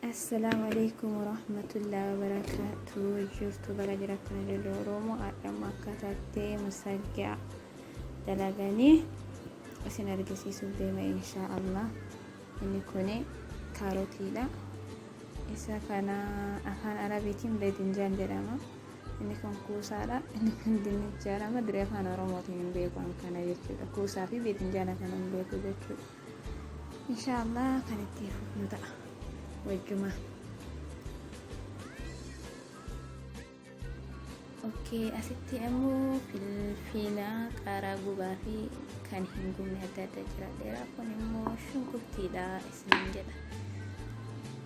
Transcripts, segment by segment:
Assalaamu alaikum warahmatullahi wabarakaatu. Jirtu baga jiraattan ijoollee Oromoo har'ammoo akkaataatti musaggaa dalaganii isin argisiisuuf deema inshaa Allah. Inni kun kaarotiidha. Isa kana afaan Arabiitiin beedinjaan jedhama. Inni kun kuusaadha. Inni kun dinnicha jedhama. Duree afaan Oromootiin hin beeku an kana jechuudha. Kuusaa fi beedinjaana kana hin beeku jechuudha. Inshaa Allah kan itti fufnu ta'a. Wajjuma. Okay, asitti ammoo filfila qaaraa gubaa fi kan hin gubne adda adda jira dheeraa kun immoo shunkurtiidha isiniin jedha.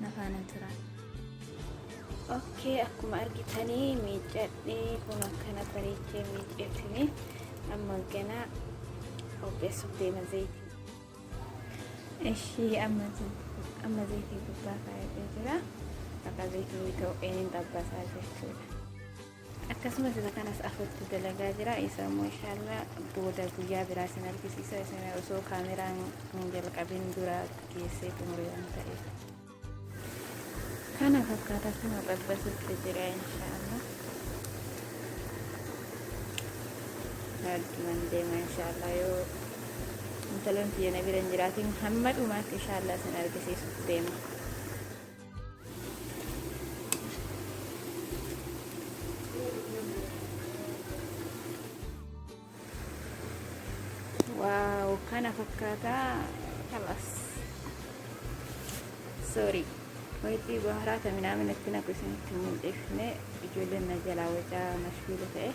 Na faana tura. Okay, akkuma argitanii miiccadhee kun akkana bareechee miicceetini amma ganaa qopheessuuf deema zayitii. Ishii amma amma zayitii gubbaa kaayatee jira. Akka zayitiin ta'een hin xabbasaa jechuudha. Akkasumas isa kanas afurti dalagaa jira. Isa immoo inshallah booda guyyaa biraa isin argisiisa. Isin osoo kaameraan hin jalqabin dura geessee xumure waan ta'eef. Kana fakkaata kun xabbasutti jira inshallah. Wajjuman deema inshallah yoo intaloon tiyya na bira hin jiraatin hamma dhumaatti inshallah isin argisiisuuf deema. Waaw kana fakkaata kalas. Sorry. Wayitii baharaata minaamin itti naqu isinitti mul'ifne ijoolleen na jalaa wacaa mashguula ta'e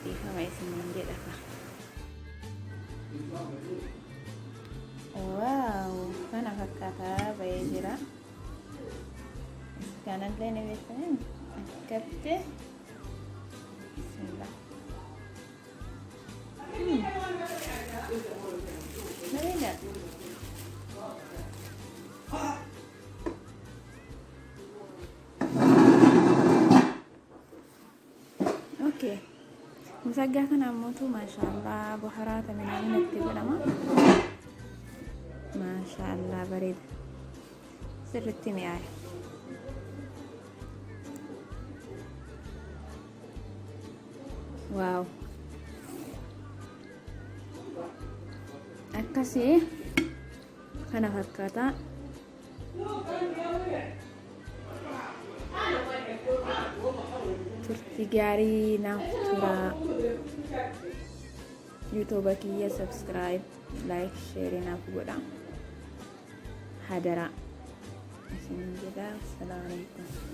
dhiifama isiniin jedha ka. Waaw kana fakkaata bahee jira. Kanallee ni beektanii akkatti. Bismillah. Bareeda. Okay. Musaggaa kana ammoo maashaallah buharaata minaamin itti godhama. Maashaallah bareeda. Sirritti mi'aaya. Waaw. Akkasii kana fakkaata. Turtii gaarii naaf turaa. YouTube kiyya subscribe, like, share naaf godha. Hadaraa. Isin jedha. Assalaamu alaikum.